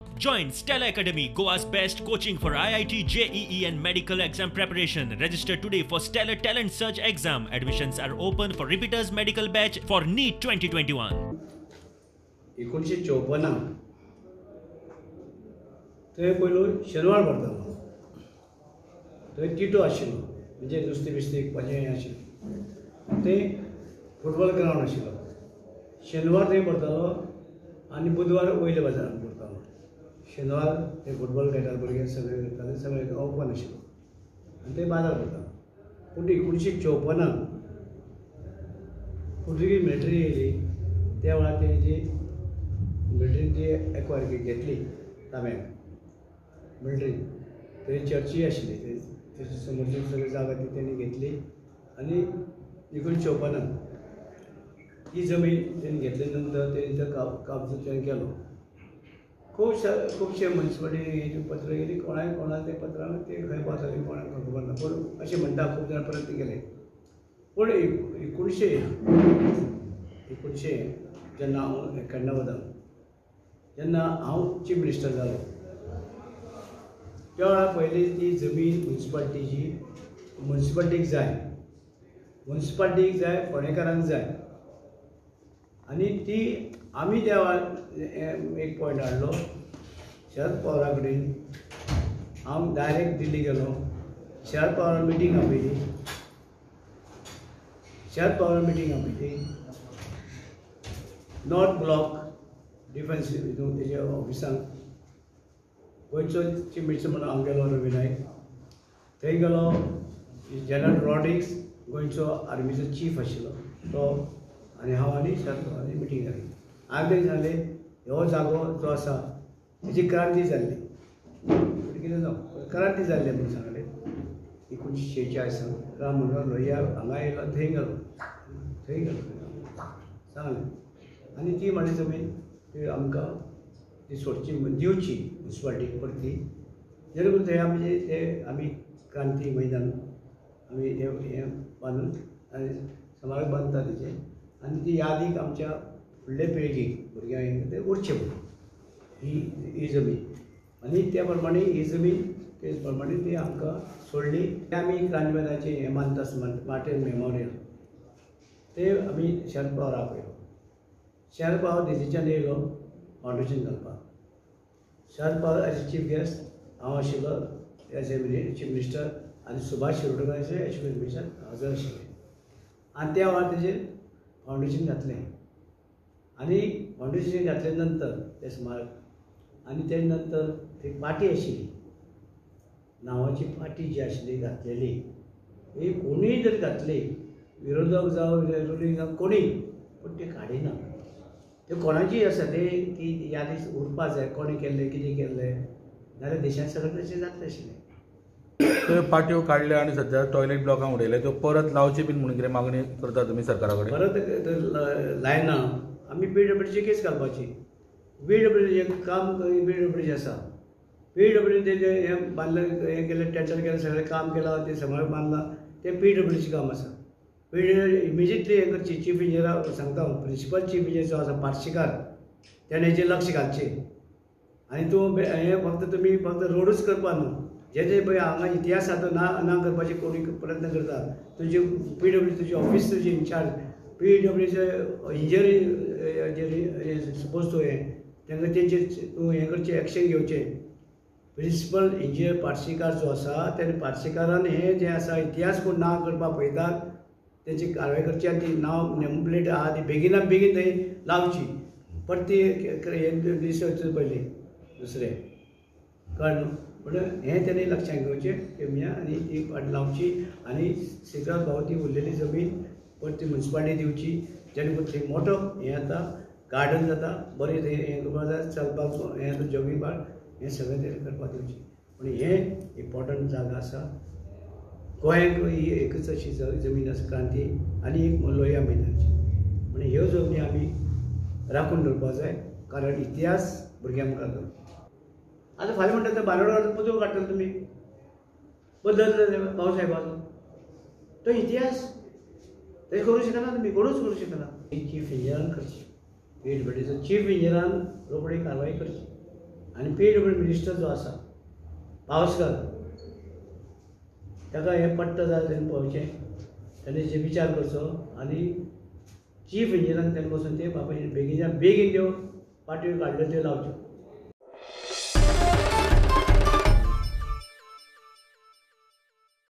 Join Stella Academy, Goa's best coaching for IIT, JEE and medical exam preparation. Register today for Stellar Talent Search exam. Admissions are open for repeaters medical batch for NEET 2021. 1954 थंय पयलो शेनवार भरतालो, थंय Tito आशिल्लो, म्हणजे नुस्तें बिस्तें विकपाचें हें आशिल्लें. थंय फुटबॉल ग्रावंड आशिल्लो. शेनवार थंय भरतालो आनी बुधवार वयल्या बाजारान भरतालो. शेनवार ते फुटबॉल खेळटाले भुरगे, सगळे करताले, सगळे ओपन आशिल्लो आनी थंय बाजार भरतालो. पूण 1954 पुर्तुगीज मिलिटरी येयली त्या वेळार तेणी जी मिलिटरीन ती एक्वायर घेतली ताब्याक मिलिटरी. थंय चर्ची आशिल्ली, थंय समोरची सगळी जागा ती तेणी घेतली आनी 1954 ही जमीन तेणी घेतले नंतर तेणी तो काबजो तेणी केलो. खुबशे मुन्सिपालिटी पत्र गेली, कोणाक कोणाक ते पत्रां ते खंय पावताली कोणाक खबर ना, पूण अशें म्हणटा खूब जाण परत गेले. पूण 19 जेन्ना हांव 91 जेन्ना हांव चीफ मिनिस्टर जालो त्या वेळार पयली ती जमीन मुन्सिपालिटीची मुन्सिपालिटीक जाय, मुन्सिपालिटीक जाय, फोंडेकारांक जाय. आनी ती आमी त्या वेळार एक पॉयंट हाडलो शरद पवारा कडेन. हांव डायरेक्ट दिल्ली गेलो, शरद पवारान मिटींग आपयली, शरद पवारान मिटींग आपयली नॉर्थ ब्लॉक डिफेन्स हितून तेच्या ऑफिसांत. गोंयचो चीफ मिनिस्टर म्हणून हांव गेलो, रवी नायक थंय गेलो, जनरल रॉड्रिग्स गोंयचो आर्मीचो चीफ आशिल्लो तो, आनी हांव आनी शरद पवारांची मिटींग जाली. हांवें तेंकां सांगलें हो जागो जो आसा तेजी क्रांती जाल्ली, कितें जावं क्रांती जाल्ली म्हणून सांगलें. 1946 राम मनोहर लोहिया हांगा येयलो, थंय गेलो, थंय गेलो सांगलें. आनी ती म्हाजी जमीन ती आमकां ती सोडची दिवची मुन्सिपालिटीक परती, जेणे करून थंय आमचे ते आमी क्रांती मैदान आमी हें बांदून आनी स्मारक बांदता तेचें, आनी ती यादीक आमच्या फुडले पिळगेक भुरग्यांक ते उरचें म्हणून ही ही जमीन. आनी त्या प्रमाणे ही जमीन ते प्रमाणे ती आमकां सोडली. आमी क्रांती मैदानाचें हें बांदता मार्टीन मेमोरियल ते आमी शरद पवार आपयलो. शरद पवार दिल्लीच्यान येयलो फावंडेशन घालपाक. Sharad Pawar as a chief guest, हांव आशिल्लो एज ए चीफ मिनिस्टर, आनी Subhash Shirodkar as a education minister हजर आशिल्ले. आनी त्या वेळार तेजेर फावंडेशन घातलें आनी फावंडेशन घातले नंतर तें स्मारक, आनी ते नंतर ती पाटी आशिल्ली, नांवाची पाटी जी आशिल्ली घातलेली, ही कोणीय जर घातली विरोधक जावं रुलींग जावं कोणीय, पूण ते काडिना. ते कोणाची आसा ते ती यादी उरपा जाय, कोणें केल्लें कितें केल्लें, नाजाल्यार देशांत सगळें तशें जातलें आशिल्लें. त्यो पाट्यो काडल्या आनी सद्या टॉयलेट ब्लॉकां उडयले, त्यो परत लावचे बीन म्हणून कितें मागणी करता तुमी सरकारा कडेन? परत लायना, आमी पीडब्ल्यूडीची केस घालपाची. पीडब्ल्यूडीचें काम पीडब्ल्यूडीचें आसा, पीडब्ल्यूडी तेजें हें बांदलें, हें केलें, टेंडर केलें, सगळें काम केलां, तें सगळें बांदलां, तें पीडब्ल्यूडीचें काम आसा. पीडब्ल्यूडी इमिजिएटली हें करची. चीफ इंजिनियराक सांगता हांव, प्रिंसिपल चीफ इंजिनियर जो आसा पार्शीकार, तेणें हेचेर लक्ष घालचें. आनी तूं हें फक्त तुमी फक्त रोडूच करपा न्हू, जे जे पळय हांगा इतिहास आसा तो ना ना करपाचे कोणी प्रयत्न करता. तुजी पीडब्ल्यू तुजी ऑफिस तुजी इनचार्ज पीडब्ल्यूचे इंजिनियर सपोज तूं हें तांकां तेंचेर तूं हें करचें, एक्शन घेवचें. प्रिंसिपल इंजिनियर पार्शीकार जो आसा तेणे पार्शीकारान हें जें आसा इतिहास कोण ना करपाक पळयतात तेंची कारवाय करची आनी ती नांव नेम प्लेट आहा ती बेगिना बेगीन थंय लावची, परती हें दीस वचचे पयलीं दुसरें कळ्ळें न्हू. पूण हें तेणी लक्षांत घेवचें तेमया आनी ती लावची आनी सिद्राज भाऊ ती उरलेली जमीन परती मुन्सिपालिटी दिवची, जेणे करून थंय मोठो हें जाता, गार्डन जाता बरें, थंय हें करपाक जाय, चलपाक हें जाता, जॉगींग पार्क हें सगळें तें करपाक दिवची. पूण हें इम्पॉर्टंट जागा आसा गोंयांक, ही एकच अशी जमीन आसा क्रांती आनी एक लोहिया मैदानाची. म्हणून ह्यो जमनी आमी राखून दवरपाक जाय, कारण इतिहास भुरग्यां मुखार दवरता. आतां फाल्यां म्हणटा ते बांदोडकार पुतळो काडटले तुमी, बदलले भाऊसाहेबाचो तो इतिहास, तशें करूं शकना तुमी, कोणूच करूं शकना. चीफ इंजिनियरान करची, पीडब्ल्यूडीचो चीफ इंजिनियरान रोखडी कारवाय करची. आनी पीडब्ल्यू मिनिस्टर जो आसा पावसकर ताका हें पट्टा जाल्यार तेणें पळोवचें, ताणें जे विचार करचो आनी चीफ इंजिनियरान ताणें वचून ते बाबा बेगीन बेगीन त्यो पाटयो काडल्यो त्यो लावच्यो.